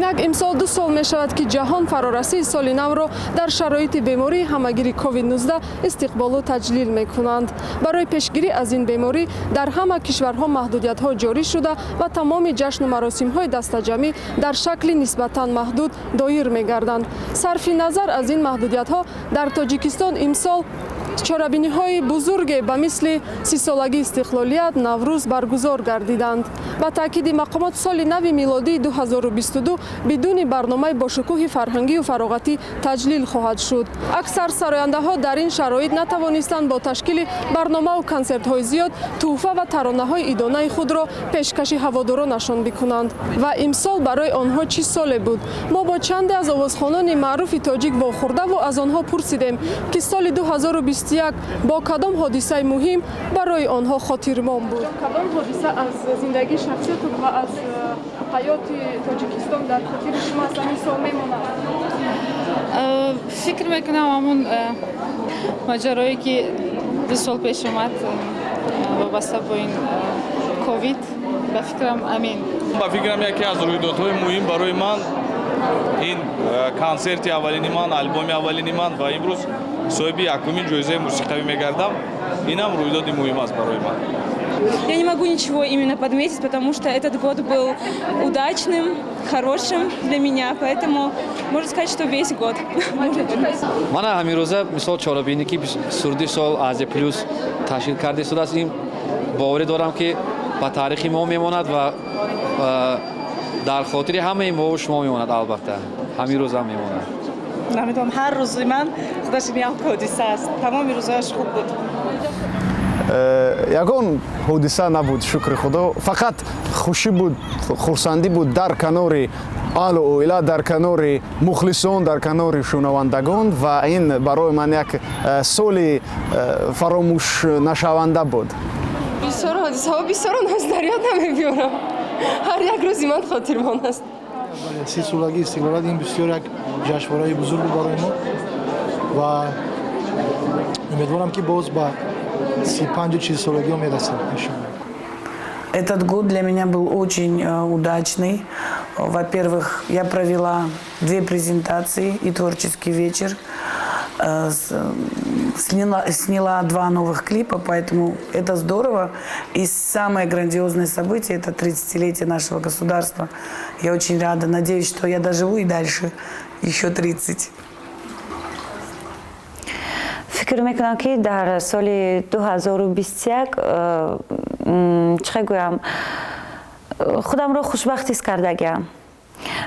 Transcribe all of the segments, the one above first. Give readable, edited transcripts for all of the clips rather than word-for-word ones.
Инак имсол 2 сол мешавад, ки ҷаҳон фарорасии соли навро дар шароити бемории ҳамагири COVID-19 истиқболу таҷлил мекунанд. Барои пешгирӣ аз ин беморӣ дар ҳама кишварҳо маҳдудиятҳо ҷорӣ шуда ва тамоми ҷашну маросимҳои дастаҷамъӣ дар шакли нисбатан маҳдуд доир мегарданд. Сарфи назар аз ин маҳдудиятҳо, дар Тоҷикистон имсол чорабиниҳои бузурге ба мисли 30-солагии истиқлолият, Наврӯз баргузор гардиданд. Ба таъкиди мақомот, соли нави милодии 2022 бидуни барномаи бошукӯҳи фарҳангию фароғатӣ таҷлил хоҳад шуд. Аксар сарояндаҳо дар ин шароит натавонистанд бо ташкили барномаву консертҳои зиёд тӯҳфа ва таронаҳои идонаи худро пешкаши ҳаводоронашон бикунанд. Ва имсол барои онҳо чӣ соле буд? Мо бо чанде аз овозхонони маъруфи тоҷик вохӯрдаву аз онҳо пурсидем, ки соли 2021 бо кадом ҳодисаи муҳим барои онҳо хотирмон буд. Кадом ҳодиса аз зиндагии шахсиятон ва аз ҳаёти Тоҷикистон дар хотири шумо аз ҳамин сол мемонад? Фикр мекунам, ҳамун маҷарое, ки 2 сол пеш омад, вобаста бо ин ковид, ба фикрам, амин. Ба фикрам, яке аз рӯйдодҳои муҳим барои ман ин консерти аввалини ман, албоми аввалини ман ва имрӯз соҳиби якумин ҷоизаи мусиқавӣ мегардам. Инам рӯйдоди муҳим аст барои ман. Я не могу ничего именно подметить, потому что этот год был удачным, хорошим для меня, поэтому можно сказать, что весь год можно подметить. Мана ҳамин рӯза, мисол, чорабинӣ, ки Суруди сол Азия Плюс ташкил карда истодааст, ин боварӣ дорам, ки ба таърихи мо мемонад ва дар хотири ҳамаи мову шумо мемонад. Албатта, ҳамин рӯзам мемонад. Намедонам, ҳар рӯзи ман худаш як ҳодиса аст. Тамоми рӯзояш хуб буд. Ягон ҳодиса набуд, шукри Худо. Фақат хушӣ буд, хурсандӣ буд дар канори аҳлу оила, дар канори мухлисон, дар канори шунавандагон. Ва ин барои ман як соли фаромӯшнашаванда буд. Бисёр ҳодисаҳо бисёрон аст, дар ёд намебиёрам. Ҳар як рӯзи ман хотирмон аст. 30-солагии истиқлолият, ин бисёр як ҷашнвораи бузург буд барои мо ва умедворам, ки боз ба 35-у 40-солагиҳо мерасем, иншоалло. Этот год для меня был очень удачный. Во-первых, я провела две презентации и творческий вечер. Сняла два новых клипа, поэтому это здорово. И самое грандиозное событие – это 30-летие нашего государства. Я очень рада. Надеюсь, что я доживу и дальше еще 30. Фикр мекунам, ки дар соли 2021 чӣ гӯям, худамро хушбахт ҳис кардагиам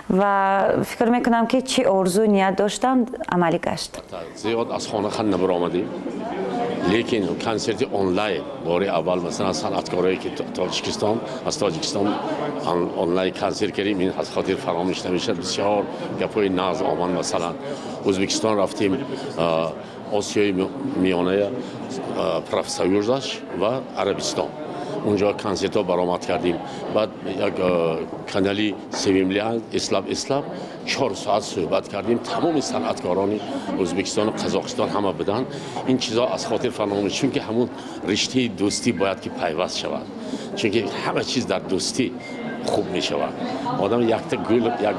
ва фикр мекунам, ки чӣ орзу ният доштам, амалӣ гашт. Зиёд аз хона хан набаромадем, лекин консерти онлайн бори аввал, масалан, санъаткорое ки Тоҷикистон, аз Тоҷикистон онлайн консерт кардем, ин аз хотир фаромӯш намешавад. Бисёр гапҳои нағз омад. Масалан, Ӯзбекистон рафтем, Осиёи Миёная, профсоюзаш ва Арабистон, унҷо консертҳо баромад кардем. Баъд як канали Севимли эслаб эслаб 4 соат суҳбат кардем. Тамоми санъаткорони Ӯзбекистону Қазоқистон ҳама буданд. Ин чизҳо аз хотир фаромӯш, чунки ҳамун риштаи дӯстӣ бояд ки пайваст шавад, чунки ҳама чиз дар дӯстӣ хуб мешавад. Одам якта гул, як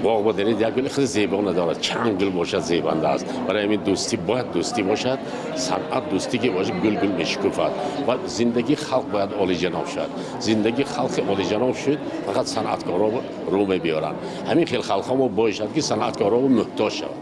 боғ бодаред, як гули хеле зебо надорад, чанд гул бошад, зебанда аст. Барои ҳамин дӯстӣ бояд, дӯстӣ бошад, санъат дӯстӣ ки бошад, гул гул мешукуфад. Ва зиндагии халқ бояд олиҷаноб шавад. Зиндагии халқи олиҷаноб шуд, фақат санъаткоро рӯ мебиёранд. Ҳамин хел халқҳо мо боишад, ки санъаткоро муҳтоҷ шавад.